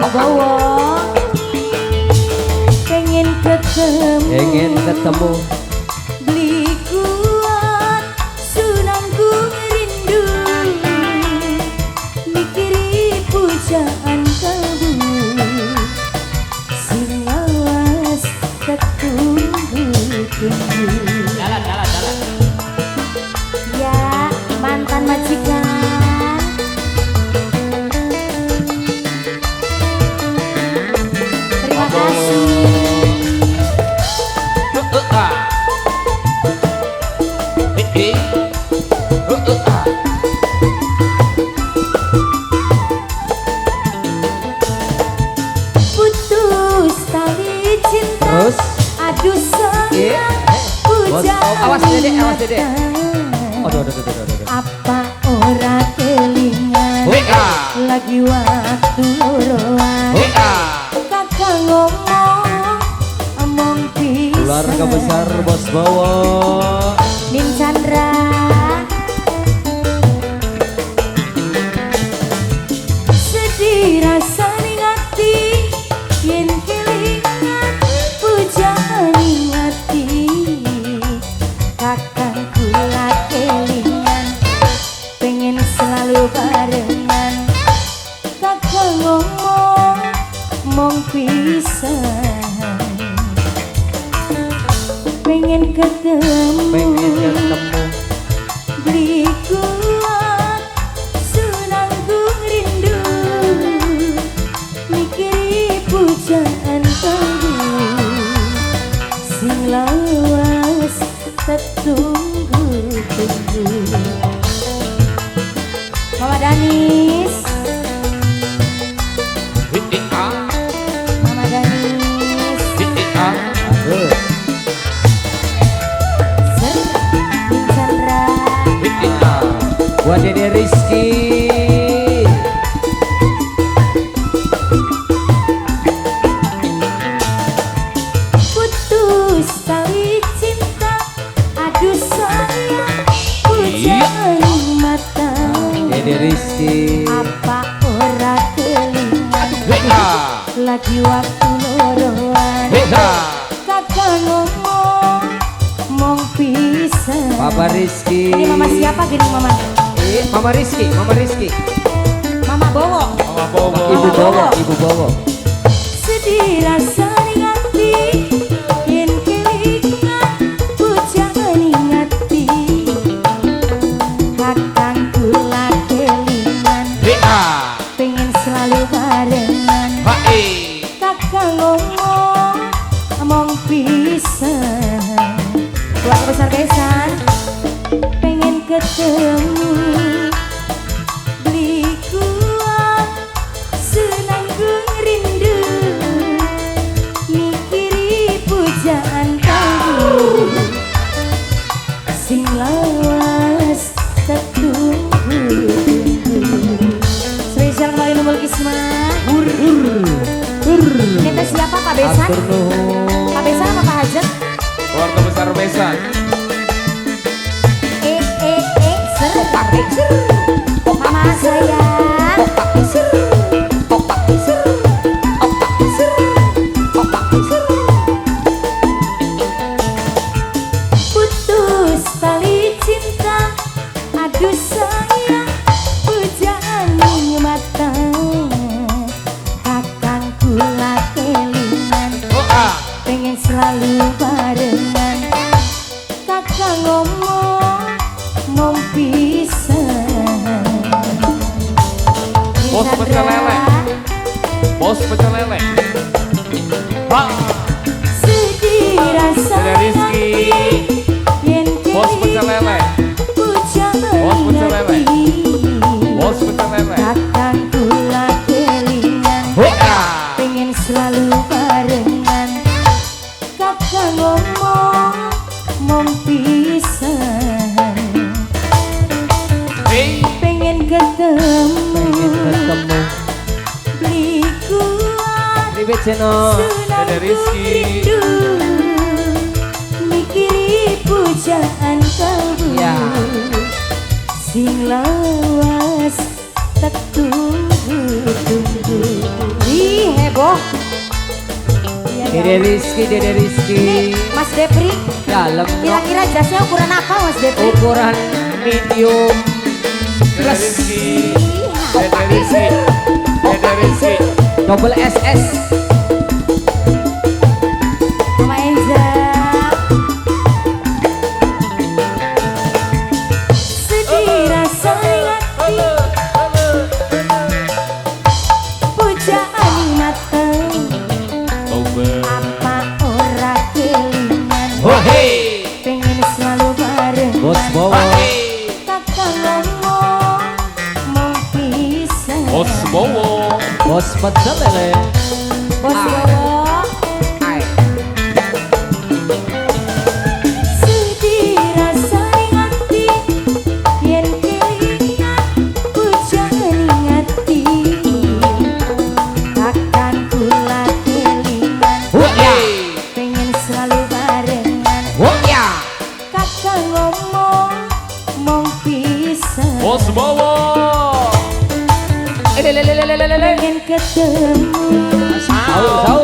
Bowo. Pengen ketemu. Pengen ketemu. Beli kuat sunangku rindu. Mikiri pujaan kalbu. Sing lawas ketunggu-tunggu. Jalan, jalan, jalan. Ya, mantan majikan. Terima kasih. Putus tali cinta. Terus? Aduh sayang, pujaan. Awas Dede, awas Dede. Aduh, aduh, aduh, aduh, aduh. Apa ora kelingan lagi waktu loroan. Kakak ngomong omong pisan. Keluarga besar Bos Bowo. Nin Chandra. Sedih rasa ning ati yen kelingan pujaan ning ati. Kakang kula kelingan pengen selalu barengan. Kakak ngomong mong pisan. Pengen ketemu. Pengen ketemu. Beli kuat sunanggung rindu. Mikiri pujaan kalbu. Sing lawas tetunggu-tunggu. Mama Danis. Mama Danis. Ser Chandra. Buat Dede Rizky. Putus tali cinta, aduh sayang, pujaan mata. Dede Rizky. Apa ora kelingan lagi waktu loroan. Kakak ngomong mong pisan. Papa Rizky. Ini mama siapa gini mama? Mama Rizky, Mama Rizky. Mama Bowo. Mama Bowo. Ibu Bowo, Ibu Bowo. Sedih rasa ning ati yen kelingan pujaan ning ati. Kakang kula kelingan pengen selalu barengan. Kakak ngomong omong pisan. Keluarga besar besan pengen ketemu. Beli kuat senanggung rindu. Mikiri pujaan kalbu. Sing lawas tetunggu. Spesial kembali Nubul Kisma. Ini teh siapa Pak Besan? Pak Besan apa Pak Hajat? Keluarga besar Besan. Ser. Mama sayang. Putus tali cinta, aduh sayang, pujaan ning mata. Kakang kula kelingan pengen selalu barengan. Kakak ngomong mong pisan. Bos pecel lele. Bos pecel lele. Sedih rasa Rizky. Bos pecel lele. Bos pecel lele. Bos pecel lele. Kakang kula kelingan pengen selalu barengan. Kakak ngomong mong pisan. Pengen ketemu. Pengen ketemu. Beli kuat Ribet Seno. sunanggung Rizky. rindu. Mikiri pujaan kalbu. Ya. Sing lawas tetunggu-tunggu. Ih. Boh. Iya, ya Dede Allah. Rizky, Dede Rizky. Ini Mas Depri, Dalam kira-kira jasnya ukuran apa Mas Depri? Ukuran medium Dede plus Rizky. Dede Rizky. Dede Rizky. Double SS. Mama Enza. Sedih rasa hati, pujaan mata, Tobat. Apa ora kelingan, Oh hey. Pengen selalu bareng. Bos Bowo. Kakak ngomong mau pisah. Bos Bowo. Bos pecel lele. Bos Bowo. Ai. Sedih rasa hati, yen kelingan pujaan hati, takkan kula kelingan, Oh ya. Pengen selalu barengan. Oh ya. Kakak ngomong mau pisah. Bos Bowo. Lele lele lele lele. Pengen ketemu. Saur saur.